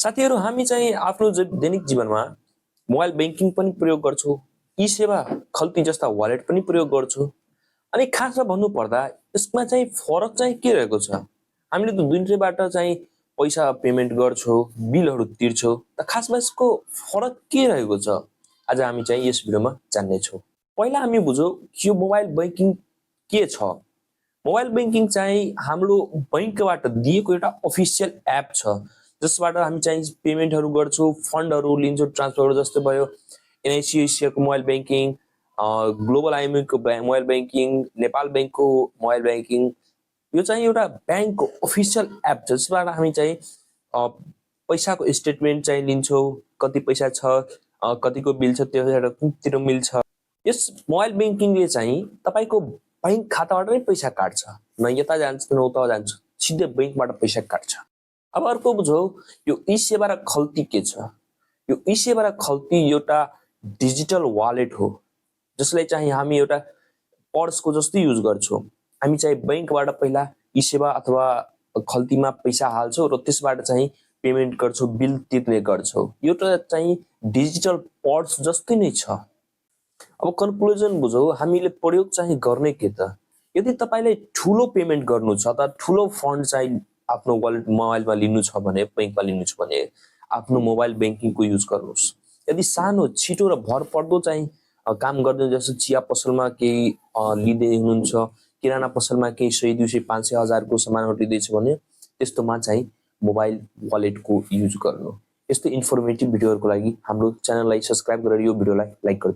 साथीहरु हामी चाहिँ आफ्नो दैनिक जीवनमा मोबाइल बैंकिङ पनि प्रयोग गर्छौं, ई सेवा खल्ती जस्ता वालेट पनि प्रयोग गर्छौं। अनि खासमा भन्नु पर्दा यसमा चाहिँ फरक चाहिँ के रहेको छ? हामीले त दुईटैबाट चाहिँ पैसा पेमेन्ट गर्छौं, बिलहरु तिर्छौं, त खासमा यसको फरक के रहेको छ? आज हामी चाहिँ यस भिडियोमा जान्ने छौं। पहिला हामी बुझौं यो मोबाइल बैंकिङ के छ? मोबाइल बैंकिङ चाहिँ हाम्रो बैंकबाट दिएको एउटा अफिसियल एप छ, जसबाट हामी चाहिँ पेमेन्टहरु गर्छौं, फन्डहरु लिन्छौं, ट्रान्सफर जस्तै भयो एनआईसीआईसीआई को मोबाइल बैंकिङ, ग्लोबल आइएमई को मोबाइल बैंकिङ, नेपाल बैंकको मोबाइल बैंकिङ। यो चाहिँ एउटा बैंकको अफिसियल एप छ, जसबाट हामी चाहिँ पैसाको स्टेटमेन्ट चाहिँ लिन्छौं, कति पैसा छ, कतिको बिल छ, त्यो कुनतिर मिल्छ। यस मोबाइल बैंकिङले चाहिँ तपाईको बैंक खाताबाट नै पैसा काट्छ, न यता जान्छ न उता जान्छ, सिधै बैंकबाट पैसा काट्छ। अब अर्को बुझौं यो ई सेवा र खल्ती के छ? यो ई सेवा र खल्ती एउटा डिजिटल वालेट हो, जसलाई चाहिँ हामी एउटा पर्सको जस्तै युज गर्छौं। हामी चाहिँ बैंकबाट पहिला ई सेवा अथवा खल्तीमा पैसा हाल्छौं र त्यसबाट चाहिँ पेमेन्ट गर्छौं, बिल तिर्ने गर्छौं। यो चाहिँ डिजिटल पर्स जस्तै नै छ। अब कन्क्लुजन बुझौं, हामीले प्रयोग चाहिँ गर्ने के त? यदि तपाईलाई ठूलो पेमेन्ट गर्नु छ त ठूलो फन्ड चाहिँ आफ्नो वालेट मोबाइलमा लिनु छ भने, बैंकमा लिनु छ भने आफ्नो मोबाइल बैंकिङको युज गर्नुस्। यदि सानो छिटो र भरपर्दो चाहिँ काम गर्दै जस्तो चिया पसलमा केही लिँदै हुनुहुन्छ, किराना पसलमा केही 100, 200, 500, 1000 को सामान हटिदैछ भने त्यस्तोमा चाहिँ मोबाइल वालेटको युज गर्नु। यस्तो इन्फर्मेटिभ भिडियोहरुको लागि हाम्रो च्यानललाई सब्स्क्राइब गरेर यो भिडियोलाई लाइक गर्नु।